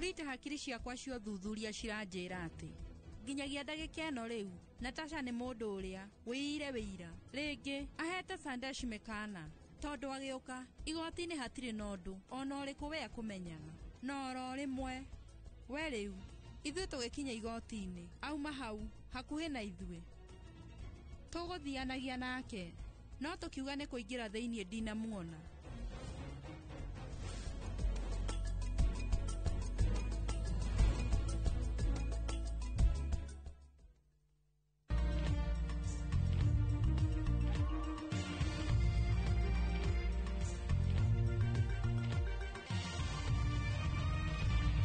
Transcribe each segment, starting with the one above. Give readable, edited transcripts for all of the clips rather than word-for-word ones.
Rita, hakiri ciakwa cia ũthuthuria ciranjĩra atĩ nginyagia ndagĩka ĩno rĩu Natasha nĩ mũndũ ũrĩa wĩire wĩira rĩngĩ ahete Sandesh mĩkana tondũ agĩũka igoti-inĩ hatirĩ na ũndũ ona ũrĩkũ we akũmenyaga na oro rĩmwe we rĩu ithuĩ tũgĩkinya igoti-inĩ auma hau hakuhĩ na ithuĩ tũgũthianagia nake no tũkiuga nĩ kũingĩra thĩiniĩ ndinamuona.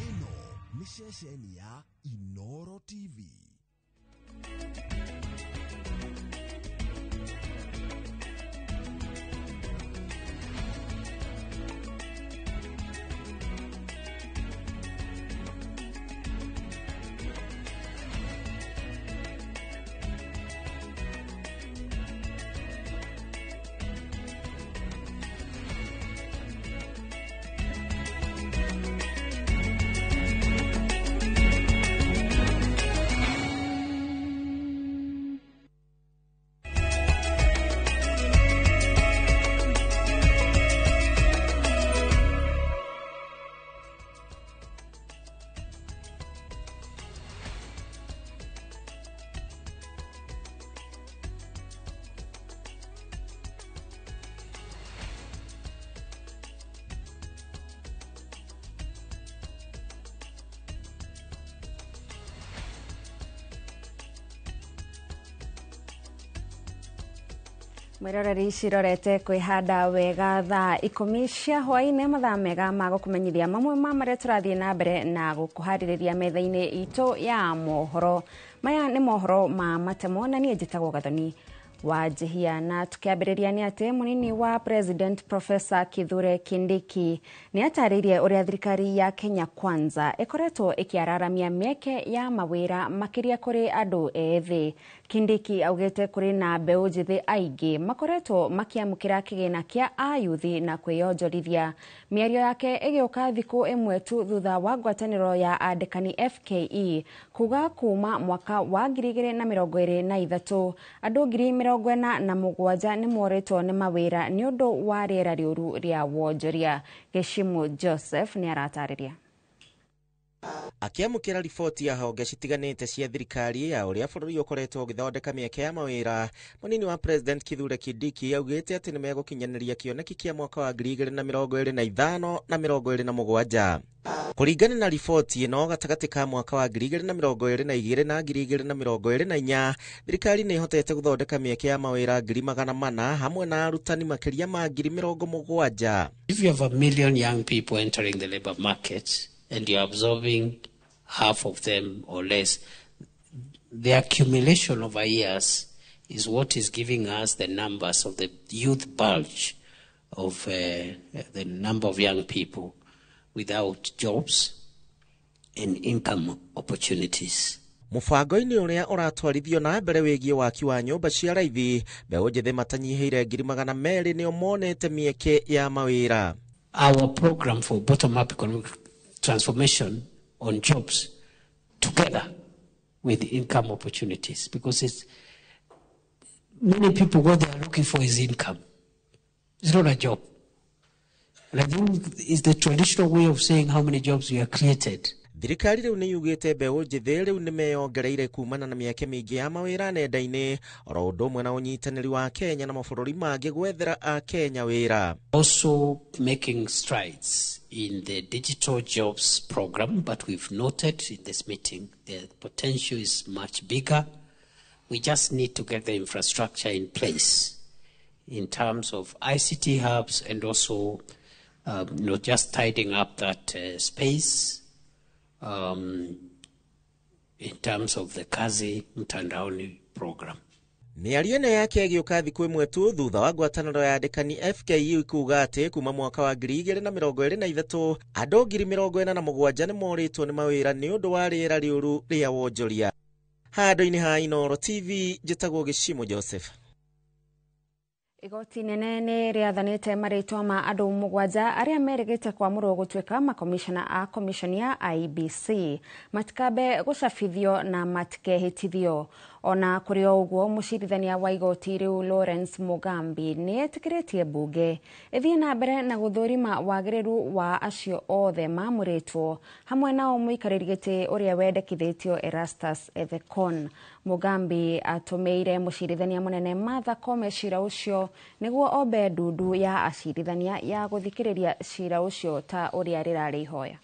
Ĩno nĩ ceceni ya Inoro TV. Mwiroreri cirorete kwihanda wega thaa 10 cia hwaĩ-inĩ, mathaa mega ma gũkũmenyithia mamwe ma marĩa tũrathiĩ na mbere na gũkũharĩrĩria metha-inĩ itũ ya mohoro. Maya nĩ mohoro ma matemo na niĩ njĩtagwo Gathoni wa Njihia. Na tukiambĩrĩria nĩ atĩ mũnini wa President Professor Kithure Kindiki nĩ atarĩirie ũrĩa thirikari ya Kenya Kwanza ĩkoretwo ĩkĩararamia mĩeke ya mawĩra makĩria kũrĩ andũ ethĩ. Kindiki augĩte kũrĩ na mbeũ njĩthĩ aingĩ makoretwo makĩamũkĩra kĩgĩna kĩa ayuthi na kwĩyonjorithia. Mĩario yake ĩgĩũka thikũ ĩmwe tu thutha wa ngwatanĩro ya andĩkani FKE kuga kuma mwaka wa 2023 andũ 47,000 nĩ morĩtwo nĩ mawĩra nĩ ũndũ wa rĩera rĩũru rĩa wonjoria. Gĩcimu Joseph nĩ aratarĩria. Akĩamũkĩra riboti ya honge citiganĩte cia thirikari ya ũrĩa bũrũri ũkoretwo ũgĩthondeka mĩeke ya mawĩra, mũnini wa President Kithure Kindiki augĩte atĩ nĩmegũkinyanĩria kĩoneki kĩa mwaka wa 2025 na 27. Kũringana na riboti ĩno, gatagatĩ ka mwaka wa 2022 na 2024, thirikari nĩ ĩhotete gũthondeka mĩeke ya mawĩra 400,000 hamwe na arutani makĩria ma 70,000. If you have a million young people entering the labor market and you're absorbing half of them or less, the accumulation over years is what is giving us the numbers of the youth bulge of the number of young people without jobs and income opportunities. Mũbango-inĩ ũrĩa ũratwarithio na mbere wĩgiĩ waki wa nyũmba cia raithi, mbeũ njĩthĩ matanyihĩire 200,000 nĩo monete mĩeke ya mawĩra. Our program for bottom-up economic transformation on jobs together with income opportunities, because it's many people, what they are looking for is income. It's not a job. And I think it's the traditional way of saying how many jobs we have created. Thirikari rĩu nĩ yugĩte mbeũ njĩthĩ rĩu nĩ meyongereire kumana na mĩeke mĩingĩ ya mawĩra nenda-inĩ, oro ũndũ ũmwe na ũnyitanĩri wa Kenya na mabũrũri mangĩ gwethera a Kenya wĩra. Also making strides in the digital jobs program, but we've noted in this meeting the potential is much bigger. We just need to get the infrastructure in place in terms of ICT hubs and also just tidying up that space in terms of the Kazi Mtandaoni program. Mĩario ĩno yake ĩgĩũka thikũ ĩmwe tu thutha wa ngwatanĩro ya andĩkani FKU kuuga atĩ kuma mwaka wa 2023 andũ 47,000 nĩ morĩtwo nĩ mawĩra nĩ ũndũ wa rĩera rĩũru rĩa wonjoria. Handũ-inĩ ha Inooro TV, njĩtagwo Gĩcimo Joseph. Igoti nene nĩ rĩathanĩte marĩtwa ma andũ 7 arĩa merĩgĩte kwamũrwo gũtuĩka makomishona a komishoni ya IEBC matikambe gũcabithio na matikehĩtithio. Ona kũrĩ o ũguo, mũcirithania wa igoti rĩu Lawrence Mugambi nĩ etĩkĩrĩtie mbunge ĩthiĩ na mbere na gũthũrima wagĩrĩru wa acio othe mamũrĩtwo, hamwe nao mũikarĩri gĩtĩ ũrĩa wendekithĩtio Erastus Ethekon. Mugambi atũmĩire mũcirithania mũnene Martha Koome cira ũcio nĩguo ombe ndundu ya acirithania ya gũthikĩrĩria cira ũcio ta ũrĩa rĩrarĩ ihoya.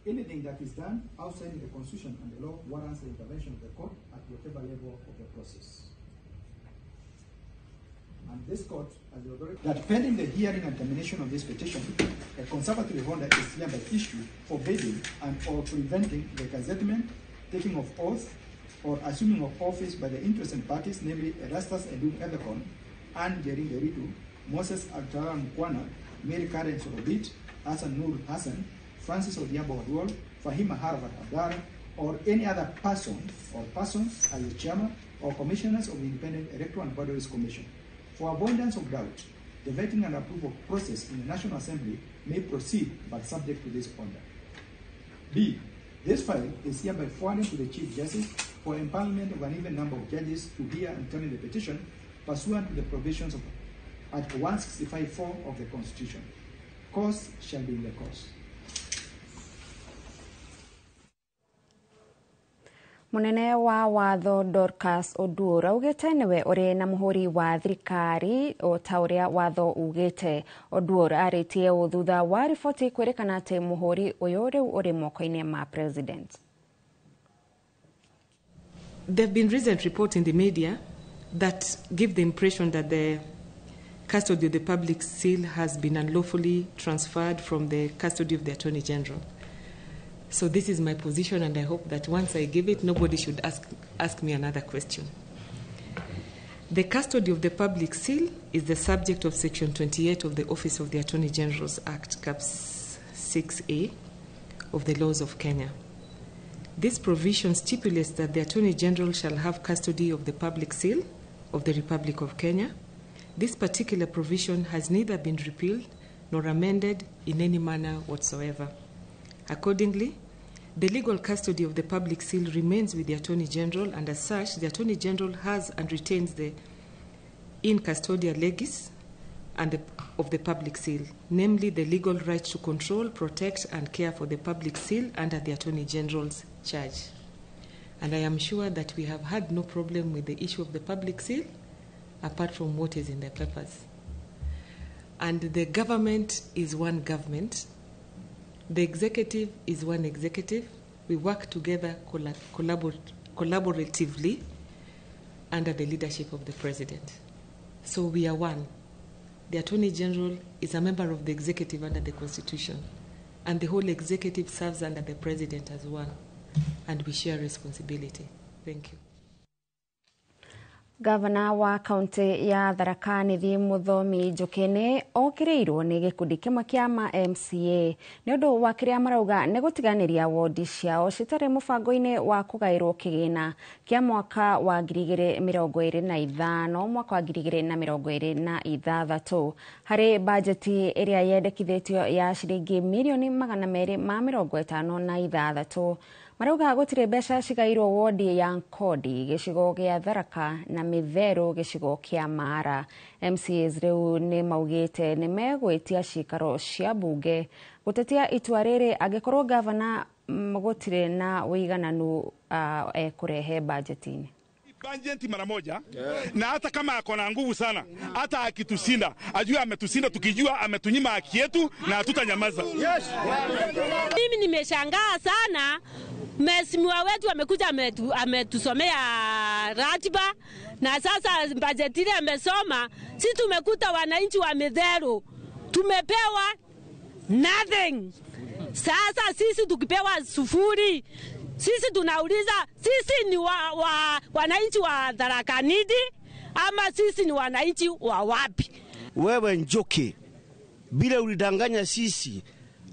Anything that is done outside the Constitution and the law warrants the intervention of the court at whatever level of the process. And this court has the authority that pending the hearing and termination of this petition, a conservatory order is hereby issued forbidding and or preventing the gazettement, taking of oath, or assuming of office by the interested parties, namely Erastus Edung Ethekon, Anne Njeri Nderitu, Moses Altara Mkwana, Mary Karen Sorobit, Hassan Nur Hassan, Francis Odhiambo Oduol, Fahima Harvat Abdara, or any other person or persons as the chairman or commissioners of the Independent Electoral and Boundaries Commission. For avoidance of doubt, the vetting and approval process in the National Assembly may proceed but subject to this order. B. This file is hereby forwarded to the Chief Justice for empanelment of an even number of judges to hear and determine the petition pursuant to the provisions of Article 165(4) of the Constitution. Costs shall be in the course. Munene wa watho Dorcas Oduor augĩte nĩwe ũrĩ na mũhũri wa thirikari o ta ũrĩa watho ugĩte. Oduor arĩtie ũũ thutha wa riboti kwĩrĩkana atĩ mũhũri ũyũ rĩu ũrĩ moko-inĩ ma president. There have been recent reports in the media that give the impression that the custody of the public seal has been unlawfully transferred from the custody of the Attorney General. So this is my position, and I hope that once I give it, nobody should ask me another question. The custody of the public seal is the subject of Section 28 of the Office of the Attorney General's Act, Cap 6A of the laws of Kenya. This provision stipulates that the Attorney General shall have custody of the public seal of the Republic of Kenya. This particular provision has neither been repealed nor amended in any manner whatsoever. Accordingly, the legal custody of the public seal remains with the Attorney General, and as such, the Attorney General has and retains the in custodia legis and of the public seal, namely the legal right to control, protect, and care for the public seal under the Attorney General's charge. And I am sure that we have had no problem with the issue of the public seal, apart from what is in the papers. And the government is one government. The executive is one executive. We work together collaboratively under the leadership of the president. So we are one. The Attorney General is a member of the executive under the Constitution, and the whole executive serves under the president as one, and we share responsibility. Thank you. Gavana wa kaunti ya Tharaka Nithi Muthomi Njuki nĩ okĩrĩirwo nĩ gĩkundi kĩmwe kĩa ma MCA nĩ ũndũ wa kĩrĩa marauga nĩ gũtiganĩria wondi ciao citarĩ mũbango-inĩ wa kũgaĩrwo kĩgĩna kĩa mwaka wa 2025 mwaka wa 2026 harĩ bajeti ĩrĩa yendekithĩtio ya ciringi mirioni 256. Marauga gũtirĩ mbeca cigairwo wodi ya Nkodi gĩcigo gĩa Tharaka na Mĩtherũ gĩcigo kĩa Mara. MCAs rĩu nĩ maugĩte nĩ megwĩtia cikaro cia mbunge gũtetia itua rĩrĩ angĩkorwo gavana gũtirĩ na ũigananu ekũrehe bajeti-inĩ. Bajeti mara moja, yeah. Na hata kama ako na nguvu sana, hata akitushinda, ajue ametushinda, tukijua ametunyima haki yetu na hatutanyamaza. Yes. Mimi nimeshangaa sana, mheshimiwa wetu amekuja ametusomea ratiba na sasa bajeti ile amesoma, sisi tumekuta wananchi wa Mĩtherũ tumepewa nothing. Sasa sisi tukipewa sufuri, sisi tunauliza sisi ni wananchi wa Tharaka Nithi ama sisi ni wananchi wa wapi? Wewe Njoki, bila ulidanganya sisi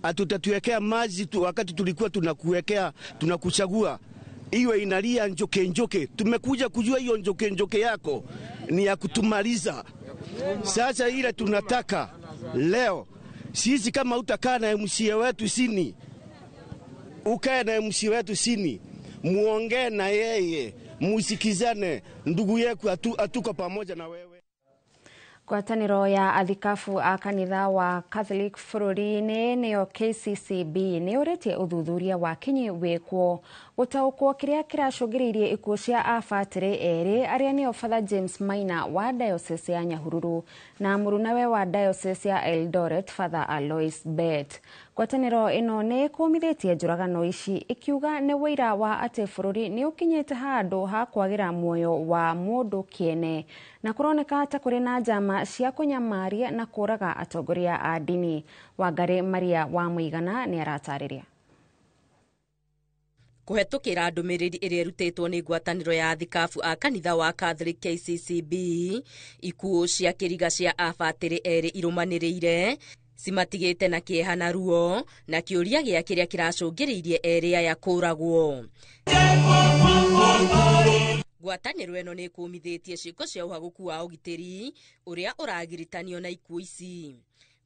atutatuwekea maji tu, wakati tulikuwa tunakuwekea tunakuchagua iwe inalia njoke njoke. Tumekuja kujua hiyo njoke njoke yako ni ya kutumaliza. Sasa ile tunataka leo sisi, kama utakaa na MCA wetu sini, ukae na MCA wetu sini, muongee na yeye, musikizane, ndugu yetu, hatuko pamoja na wewe. Ngwatanĩro ya athikabu a kanitha wa Catholic bũrũri-inĩ nĩyo KCCB nĩ ũrĩtie ũthuthuria wa kinyi wĩkwo gũtaũkwo kĩrĩa kĩracũngĩrĩirie ikuũ cia abatĩrĩ erĩ arĩa nĩo Father James Maina wa Diocese ya Nyahururu na mũrunawe wa Diocese ya Eldoret Father Alois Bett. Ngwatanĩro ĩno nĩ ĩkũmithĩtie njũragano ici ikiuga nĩ wũira wa atĩ bũrũri nĩ ũkinyĩte handũ ha kwagĩra muoyo wa mũndũ kĩene na kũroneka ta kũrĩ na njama cia kũnyamaria na kũraga atongoria a ndini. Wangari Maria wa Mũigana nĩ aratarĩria. Kũhetũkĩra ndũmĩrĩri ĩrĩa ĩrutĩtwo nĩ ngwatanĩro ya athikabu a kanitha wa Catholic KCCB, ikuũ cia kĩriga cia abatĩrĩ erĩ irũmanĩrĩire cimatigĩte na kĩeha na ruo na kĩũria gĩa kĩrĩa kĩracũngĩrĩirie erĩ aya kũragwo. Ngwatanĩro ĩno nĩ ĩkũmithĩtie ciĩko cia ũhagũku wa ũgitĩri ũrĩa ũragiritanio na ikuũ ici.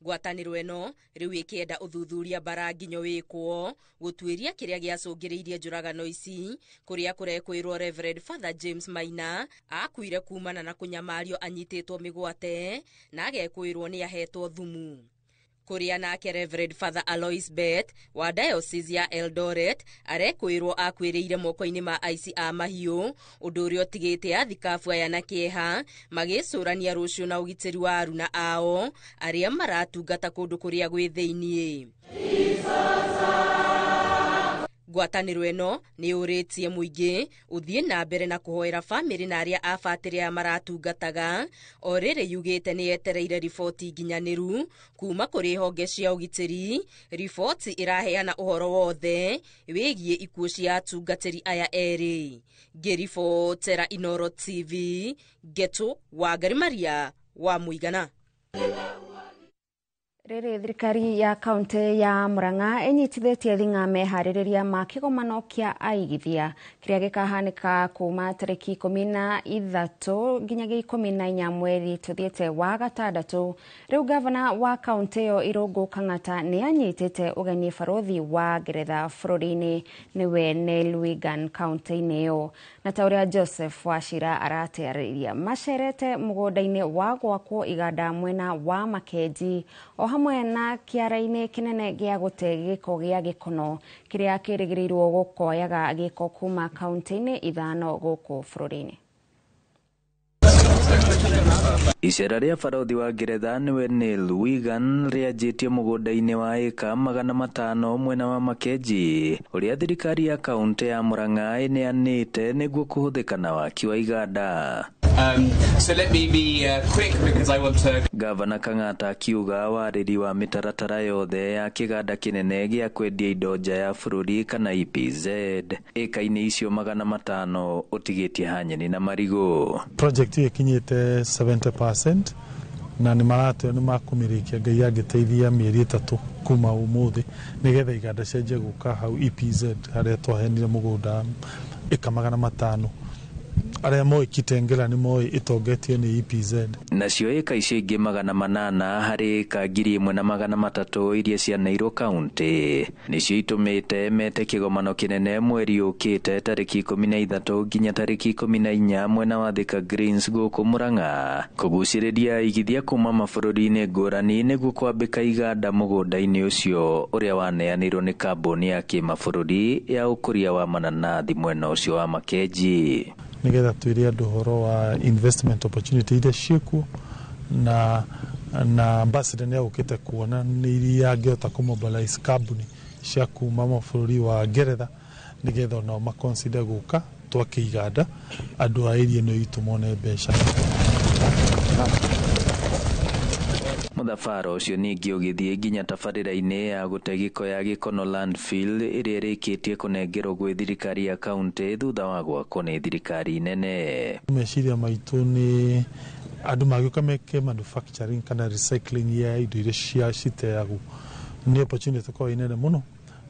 Ngwatanĩro ĩno rĩu ĩkĩenda ũthuthuria mbara nginyo wĩkwo gũtuĩria kĩrĩa gĩacũngĩrĩirie njũragano ici, kũrĩa kũrekwĩrwo Reverend Father James Maina akuire kumana na kũnyamario anyitĩtwo mĩgwate na agekwĩrwo nĩ ahetwo thumu. Kũrĩa nake Reverend Father Alois Bett wa Diocese ya Eldoret arekwĩrwo akuĩrĩire moko-inĩ ma aici a mahiũ, ũndũ ũrĩa ũtigĩte athikabu aya na kĩeha magĩcũrania rũciũ na ũgitĩri wa aruna ao arĩa maratungata kũndũ kũrĩa gwĩ thĩiniĩ. Ngwatanĩro ĩno nĩ yũrĩtie mũingĩ ũthiĩ na mbere na kũhoera bamĩrĩ na arĩa abatĩrĩ aya maratungataga, o rĩrĩ yugĩte nĩ yetereire riboti nginyanĩru kuma kũrĩ honge cia ũgitĩri, riboti ĩraheana ũhoro wothe wĩgiĩ ikuũ cia atungatĩri aya erĩ. Ngĩribotera Inooro TV, Ngetu Wangari Maria wa Mũigana. Rĩrĩ thirikari ya kaunti ya Murang'a ĩnyitithĩtie thing'a meharĩrĩria ma kĩgomano kĩa aigithia kĩrĩa gĩkahanĩka kuma tarĩki 13 nginyagia 14 mweri tũthiĩte wa gatandatũ. Rĩu gavana wa kaunti ĩyo Irũngũ Kang'ata nĩ anyitĩte ũgeni barothi wa Ngeretha bũrũri-inĩ nĩwe Neil Wigan kaunti-inĩ ĩyo, na ta ũrĩa Joseph Wachira aratarĩria macerete mũgũnda-inĩ wa gwakwo iganda mwena wa Makenji o hamwe na kĩara-inĩ kĩnene gĩa gũte gĩko gĩa Gĩkono kĩrĩa kĩrĩgĩrĩirwo gũkoyaga gĩko kuma kaunti-inĩ 5 gũkũ bũrũri-inĩ. Icera rĩa barothi wa Ngeretha nĩwe Neil Wigan rĩanjĩtie mũgũnda-inĩ wa ĩka 500 mwena wa Makenji ũrĩa thirikari ya kaunti ya Murang'a ĩneanĩte nĩguo kũhũthĩka na waki wa iganda. So let me be quick because I want to. Gavana Kang'ata akiuga warĩri wa mĩtaratara yothe ya kĩganda kĩnene gĩa kwendia indo nja ya bũrũri kana EPZ ĩka-inĩ icio 500 ũtigĩtie hanyeni na marigũ. Project ĩyo ĩkinyĩte 70% na nĩ maratwĩra nĩ makũmĩrĩkia Ngai angĩteithia mĩeri 3 kuma ũmũthĩ nĩgetha iganda cianjie gũka hau EPZ harĩa twaheanire mũgũnda ĩka 500. Arĩa moĩ Kitengela nĩ moĩ ĩtongetio nĩ EPZ. Nacio ĩka icio ingĩ 800 harĩ ĩka 1300 iria cianeirwo kaunti nĩcio itũmĩte mete kĩgomano kĩnene mweri ũkĩte tarĩki 13 nginya tarĩki 14 mwena wa Thika Greens gũkũ Murang'a kũgucĩrĩria aigithia kuma mabũrũri-inĩ ngũrani nĩguo kwambĩka iganda mũgũnda-inĩ ũcio ũrĩa waneanĩirwo nĩ kambuni ya kĩmabũrũri ya ũkũria wa mananathi mwena ũcio wa Makenji, nigetha twĩre andũ ũhoro wa investment opportunity iria ciĩkuo na ambassador nĩ agũkĩte kuona nĩ iria angĩhota kũmobilize kambuni cia kuma mabũrũri wa Ngeretha nigetha onao maconsider gũka twake iganda andũ a area ĩno itũ mone mbeca. Mũthabara ũcio ningĩ ũgĩthiĩ nginya tabarĩra-inĩ ya gũte gĩko ya Gĩkono landfill ĩrĩa ĩrĩkĩtie kũnengerwo gwĩ thirikari ya kaunti thutha wa gwakwo nĩ thirikari nene. Meciria maitũ nĩ andũ magĩũka meke manufacturing kana recycling ya indo iria citeagwo nĩ opportunity ĩkoragwo ĩ nene mũno,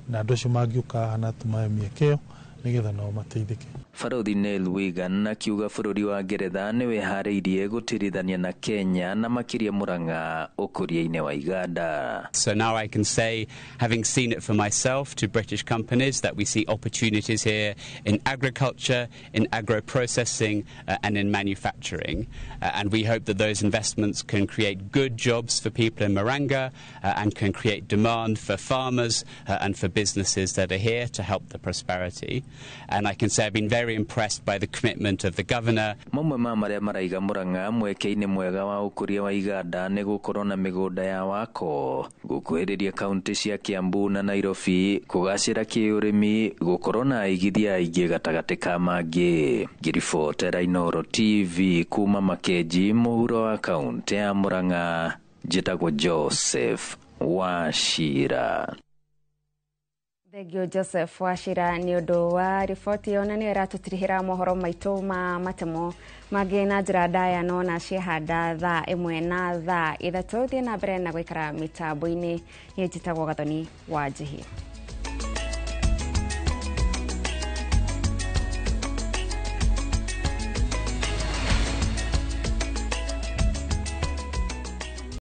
na andũ acio mangĩũka haha na tũmahe mĩeke ĩyo Nĩgetha nao mateithĩke. Barothi Neil Wigan akiuga bũrũri wa Ngeretha nĩ wĩharĩirie gũtirithania na Kenya na makĩria Murang'a ũkũria-inĩ wa iganda. So now I can say, having seen it for myself to British companies, that we see opportunities here in agriculture, in agro-processing and in manufacturing. And we hope that those investments can create good jobs for people in Murang'a and can create demand for farmers and for businesses that are here to help the prosperity. And I can say I've been very impressed by the commitment of the governor. Mamwe ma marĩa maraiga Murang'a mweke-inĩ mwega wa ũkũria wa iganda nĩ gũkorwo na mĩgũnda ya wako, gũkuhĩrĩria kaunti cia Kiambu na Nairobi, kũgacĩra kĩũrĩmi, gũkorwo na aigithia aingĩ gatagatĩ ka mangĩ. Ngĩribotera Inooro TV kuma Makenji, mũhuro wa kaunti ya Murang'a, njĩtagwo Joseph Wachira. Thengio Joseph Wachira nĩ ũndũ wa riboti ĩyo, na nĩyo ĩratũtirihĩra mohoro maitũ ma matemo mangĩ na njĩra ndaya no na ciehanda thaa 1 na thaa 3. Thiĩ na mbere na gũikara mĩtambo-inĩ. Niĩ njĩtagwo Gathoni wa Njihia.